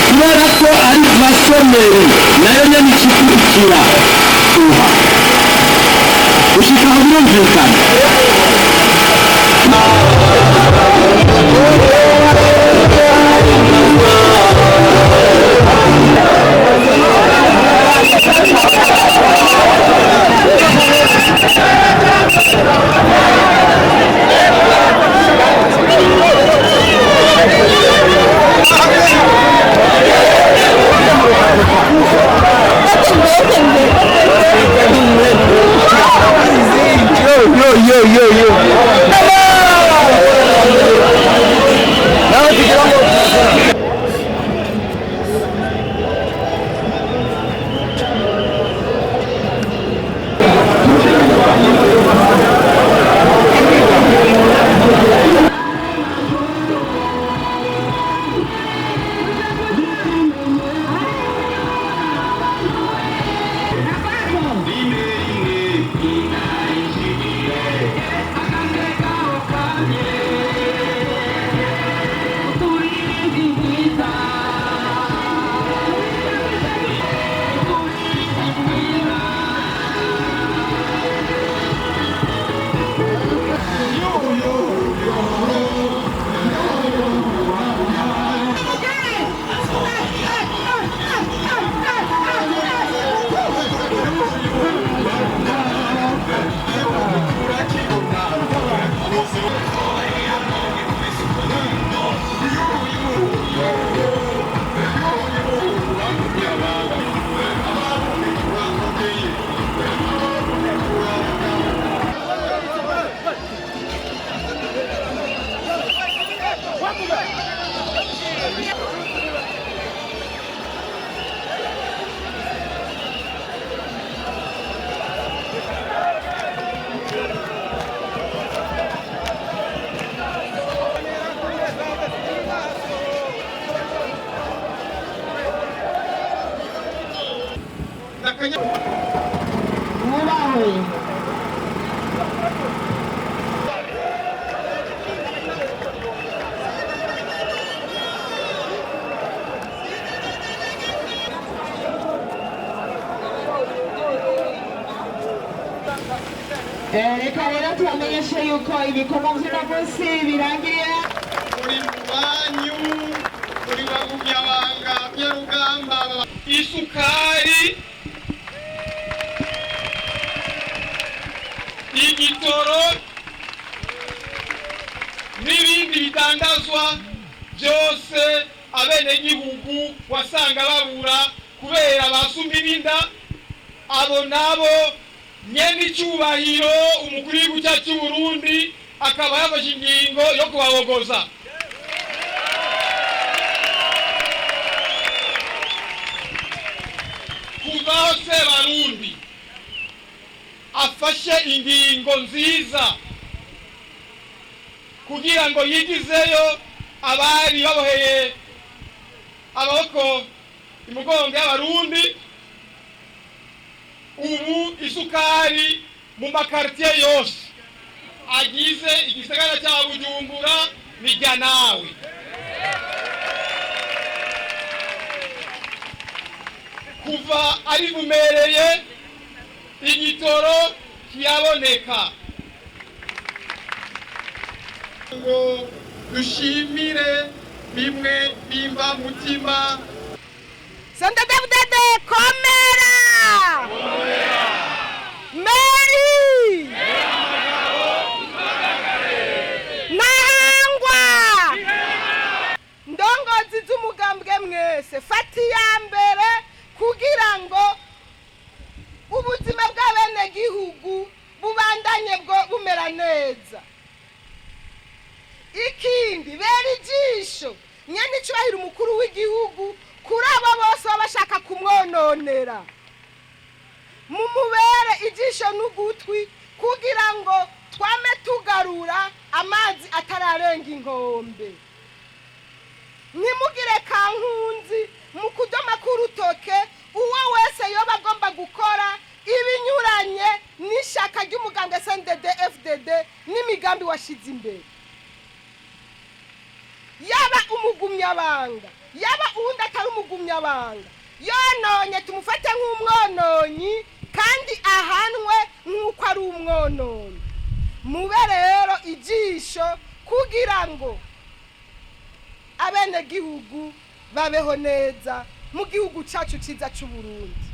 Kubera ko ari masomero nayo nyene ikikurikira uha gushika aho birumvikana. Yo, yo, yo, yo. Mwubahwe. Reka rero tubamenyeshe yuko ibikorwa vy'uno munsi birangiye. Muri banyu muri bagumyabanga byarugamba isukari, igitoro n'ibindi bidandazwa byose abenegihugu wasanga babura kubera basumba ibinda. Abo nabo nyene icyubahiro umukuru w'igihugu cyacu cy'u Burundi akaba yafashe ingingo yo kubabogoza. Kuva aho Sebarundi afashe ingingo nziza kugira ngo yigizeyo abari baboheye amaboko imugongo y'Abarundi, ubu isukari mu makartier yose agize igisagara cya Bujumbura nijya nawe. Kuva arivumereye igitoro kiyaboneka. Ngo dushimire bimwe bimva mutima. CNDD-FDD komera! Meri! Ntahangwa! Ndongozi z'umugambwe mwese, fata iya mbere kugira ngo ubuzima bw'abenegihugu bubandanye bwo bumera neza. Ikindi, bera ijisho nyene icubahiro umukuru w'igihugu kuri abo bose baba bashaka kumwononera. Mumubere ijisho n'ugutwi kugira ngo twame tugarura amazi atararenga inkombe. Ntimugire kankunzi mu kudoma k'urutoke uwo wese yoba agomba gukora. washize imbere. Yaba umugumyabanga, yaba uwundi atari umugumyabanga, yononye tumufate nk'umwononyi kandi ahanwe nk'uko ari umwononyi. Mube rero ijisho kugira ngo abenegihugu babeho neza mu gihugu cyacu cyiza cy'u Burundi.